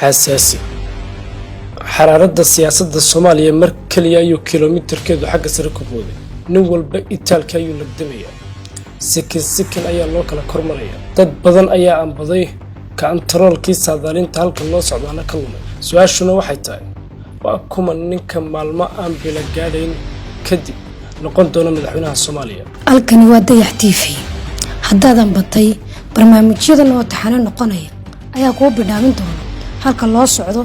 Xasaasi. Xaraaradda siyaasadda Soomaaliya mar keliya ayuu kilomitarkeedu xagga sare ku booday. Nin walba itaalka ayuu lagdamayaa. Sikin sikin ayaa loo kala kormaraya. Dad badan ayaa ambaday, kaantaroolkii saadaalinta halka loo socdaana ka lumay. Su-aashuna waxay tahay: waa kuma ninka maalmo aan bila gaadhayn kadib noqon doona madaxweynaha Soomaaliya? Halkani waa Dayax TV. Haddaadan batay, barnaamijyadan oo taxane noqonaya ayaa kuu bidhaamin doona halka loo socdo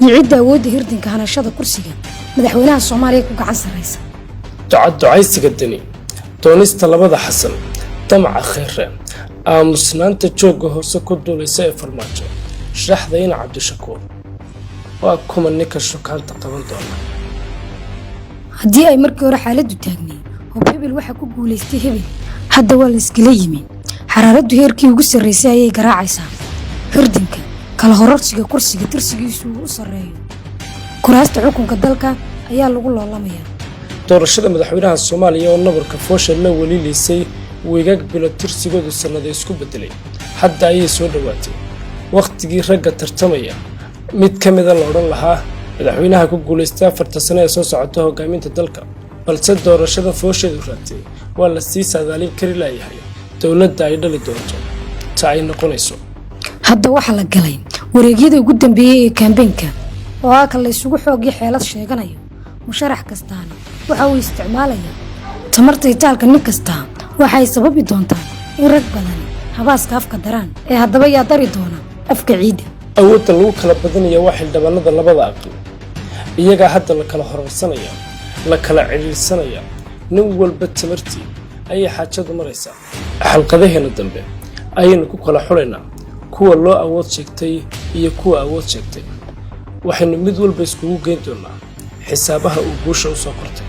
iyo cidda awoodda hirdinka hanashada kursiga madaxweynaha Soomaaliya ku gacan sarraysa. Ducaducaysiga Deni, doonista labada Xasan, damaca Khayre, aamusnaanta joogga hoose ku duulaysa ee Farmaajo, sharaxda ina Cabdishakuur. Waa kuma ninka shukaanta qaban doona? Haddii ay markii hore xaaladdu taagnay hub hebel waxaa ku guulaystay hebel, hadda waa la iskala yimi. Xaraaraddu heerkii ugu sarraysay ayay garaacaysaa. Hirdinka kala hororsiga kursiga tirsigiisu uu u sarreeyo kuraasta xukunka dalka ayaa lagu loolamayaa. Doorashada madaxweynaha Soomaaliya oo nabarka foosha la weli liisay wiigaag bilo tirsigoodu sannada isku beddelay, hadda ayay soo dhowaatay wakhtigii ragga tartamaya mid ka mida la odhan lahaa madaxweynaha ku guulaystay 4ta sano ee soo socota hogaaminta dalka. Balse doorashada foosheedu raagtay waa la sii saadaalin kari laayahay dowladda ay dhali doonto ta ay noqonayso. Hadda waxaa la galay wareegyada ugu dambeeyey ee kaambeynka, oo ah ka la isugu xoogii xeelad sheeganayo. Musharax kastaana waxa uu isticmaalayaa tamarta itaalka nin kastaa. Waxa ay sababi doontaa in rag badani habaaska afka daraan. Ee haddaba yaa dari doona afka ciidda? Awoodda lagu kala badanaya waa xildhibaanada labada aqal. Iyagaa hadda la kala horarsanaya, la kala cidhiidhsanaya. Nin walba tamartii ayay xaajadu maraysaa. Xalqadaheena dambe ayaynu ku kala xulaynaa kuwa loo awood sheegtay iyo kuwa awood sheegtay. Waxaynu mid walba iskugu geyn doonaa xisaabaha uu guusha u soo qortay.